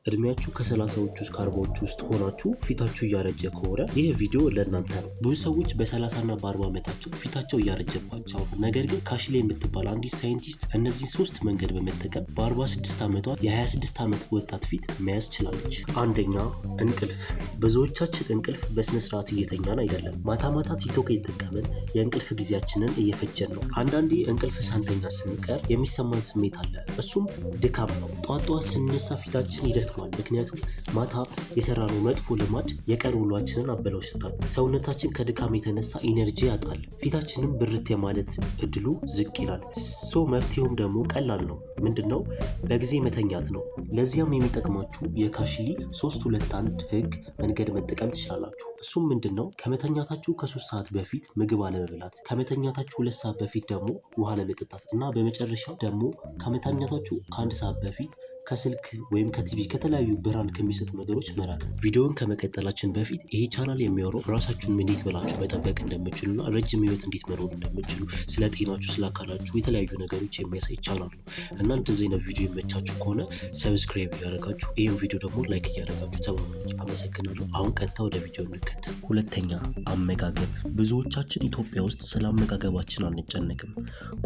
እድሜያችሁ ከ30ዎቹ እስከ 40ዎቹ ውስጥ ሆናችሁ ፊታችሁ እያረጀ ከሆነ ይህ ቪዲዮ ለእናንተ ነው። ብዙ ሰዎች በ30ና በ40 ዓመታቸው ፊታቸው እያረጀባቸው ነው። ነገር ግን ካሽሌ የምትባል አንዲት ሳይንቲስት እነዚህን ሶስት መንገድ በመጠቀም በ46 ዓመቷ የ26 ዓመት ወጣት ፊት መያዝ ችላለች። አንደኛ፣ እንቅልፍ። ብዙዎቻችን እንቅልፍ በስነ ስርዓት እየተኛን አይደለም። ማታ ማታ ቲክቶክ እየተጠቀምን የእንቅልፍ ጊዜያችንን እየፈጀን ነው። አንዳንዴ እንቅልፍ ሳንተኛ ስንቀር የሚሰማን ስሜት አለ። እሱም ድካም ነው። ጧት ጧት ስንነሳ ፊታችን ይደክማል። ምክንያቱም ማታ የሰራነው መጥፎ ልማድ የቀን ውሏችንን አበላሽቶታል። ሰውነታችን ከድካም የተነሳ energy ያጣል። ፊታችንም ብርት የማለት እድሉ ዝቅ ይላል። So መፍትሄውም ደግሞ ቀላል ነው። ምንድን ነው? በጊዜ መተኛት ነው። ለዚያም የሚጠቅማችሁ የካሽሊ 3-2-1 ህግ መንገድ መጠቀም ትችላላችሁ። እሱም ምንድን ነው? ከመተኛታችሁ ከ3 ሰዓት በፊት ምግብ አለመብላት፣ ከመተኛታችሁ 2 ሰዓት በፊት ደግሞ ውሃ አለመጠጣት እና በመጨረሻ ደግሞ ከመተኛታችሁ ከ1 ሰዓት በፊት ከስልክ ወይም ከቲቪ፣ ከተለያዩ ብርሃን ከሚሰጡ ነገሮች መራቅ። ቪዲዮውን ከመቀጠላችን በፊት ይሄ ቻናል የሚያወራው ራሳችሁን እንዴት ብላችሁ መጠበቅ እንደምችሉና ረጅም ህይወት እንዴት መኖር እንደምችሉ፣ ስለ ጤናችሁ፣ ስለ አካላችሁ የተለያዩ ነገሮች የሚያሳይ ቻናል ነው እና እንደዚህ አይነት ቪዲዮ የመቻችሁ ከሆነ subscribe እያደረጋችሁ ይህን ቪዲዮ ደግሞ like እያደረጋችሁ ተባበሩኝ። አመሰግናለሁ። አሁን ቀጥታ ወደ ቪዲዮ እንከተል። ሁለተኛ፣ አመጋገብ። ብዙዎቻችን ኢትዮጵያ ውስጥ ስለ አመጋገባችን አንጨነቅም።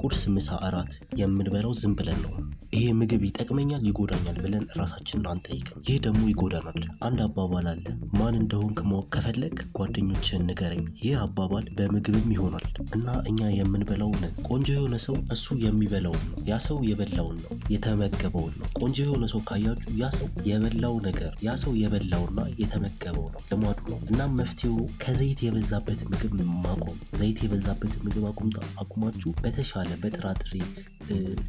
ቁርስ፣ ምሳ፣ እራት የምንበላው ዝም ብለን ነው። ይሄ ምግብ ይጠቅመኛል፣ ይጎዳኛል ብለን ራሳችንን አንጠይቅም። ይህ ደግሞ ይጎዳናል። አንድ አባባል አለ፣ "ማን እንደሆንክ ማወቅ ከፈለግክ ጓደኞችህን ንገረኝ።" ይህ አባባል በምግብም ይሆናል እና እኛ የምንበላው ነን። ቆንጆ የሆነ ሰው እሱ የሚበላውን ነው። ያ ሰው የበላውን ነው፣ የተመገበውን ነው። ቆንጆ የሆነ ሰው ካያችሁ ያ ሰው የበላው ነገር፣ ያ ሰው የበላውና የተመገበው ነው፣ ልማዱ ነው። እና መፍትሄው ከዘይት የበዛበት ምግብ ማቆም። ዘይት የበዛበት ምግብ አቁማችሁ በተሻለ በጥራጥሬ፣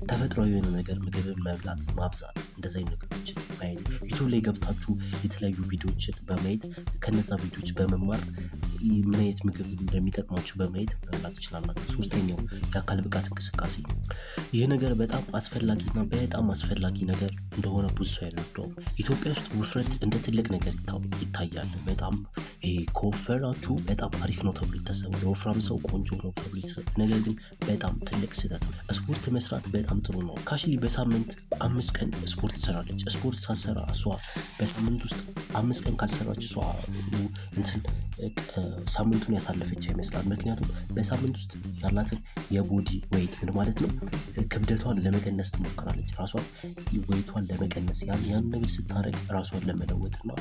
ተፈጥሯዊ የሆነ ነገር ምግብን መብላት ማብዛት፣ እንደዚ አይነት ነገሮችን ማየት፣ ዩቱብ ላይ ገብታችሁ የተለያዩ ቪዲዮዎችን በማየት፣ ከነዛ ቪዲዮዎች በመማር ምን አይነት ምግብ እንደሚጠቅማችሁ በማየት መብላት ትችላላችሁ። ሶስተኛው የአካል ብቃት እንቅስቃሴ። ይህ ነገር በጣም አስፈላጊና በጣም አስፈላጊ ነገር እንደሆነ ብዙ ሰው አይረዳውም። ኢትዮጵያ ውስጥ ውፍረት እንደ ትልቅ ነገር ይታያል። በጣም ይሄ ከወፈራችሁ በጣም አሪፍ ነው ተብሎ ይታሰባል። ወፍራም ሰው ቆንጆ ነው ተብሎ ይታሰባል። ነገር ግን በጣም ትልቅ ስህተት ነው። ስፖርት መስራት በጣም ጥሩ ነው። ካሽሊ በሳምንት 5 ቀን ስፖርት ትሰራለች። ስፖርት ሳትሰራ፣ እሷ በሳምንት ውስጥ 5 ቀን ካልሰራች እሷ እንትን ሳምንቱን ያሳለፈች አይመስላትም። ምክንያቱም በሳምንት ውስጥ ያላትን የ body weight፣ ምን ማለት ነው፣ ክብደቷን ለመቀነስ ትሞክራለች። ራሷን weight ቷን ለመቀነስ ያን ነገር ስታደርግ ራሷን ለመለወጥ እና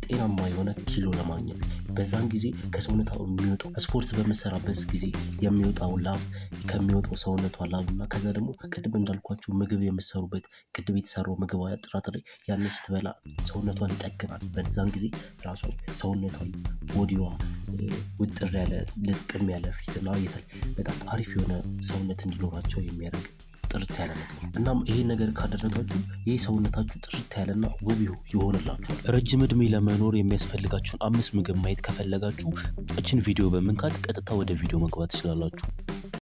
ጤናማ የሆነ ኪሎ ለማግኘት፣ በዛን ጊዜ ከሰውነቷ የሚወጣው፣ ስፖርት በምትሰራበት ጊዜ የሚወጣው ላብ፣ ከሚወጣው ሰውነቷ ላብ እና ከዛ ደግሞ ቅድም እንዳልኳችሁ ምግብ የምትሰሩበት፣ ቅድም የተሰራው ምግብ ጥራጥሬ ያንን ስትበላ ሰውነቷን ይጠግናል። በዛን ጊዜ ራሷን ሰውነቷን body ዋ ውጥር ያለ፣ ልጥቅም ያለ ፊትና በጣም አሪፍ የሆነ ሰውነት እንዲኖራቸው የሚያደርግ ጥርት ያለ ነገር። እናም ይሄን ነገር ካደረጋችሁ ይህ ሰውነታችሁ ጥርት ያለና ውብ ይሆንላችኋል። ረጅም እድሜ ለመኖር የሚያስፈልጋችሁን አምስት ምግብ ማየት ከፈለጋችሁ እችን ቪዲዮ በመንካት ቀጥታ ወደ ቪዲዮ መግባት ትችላላችሁ።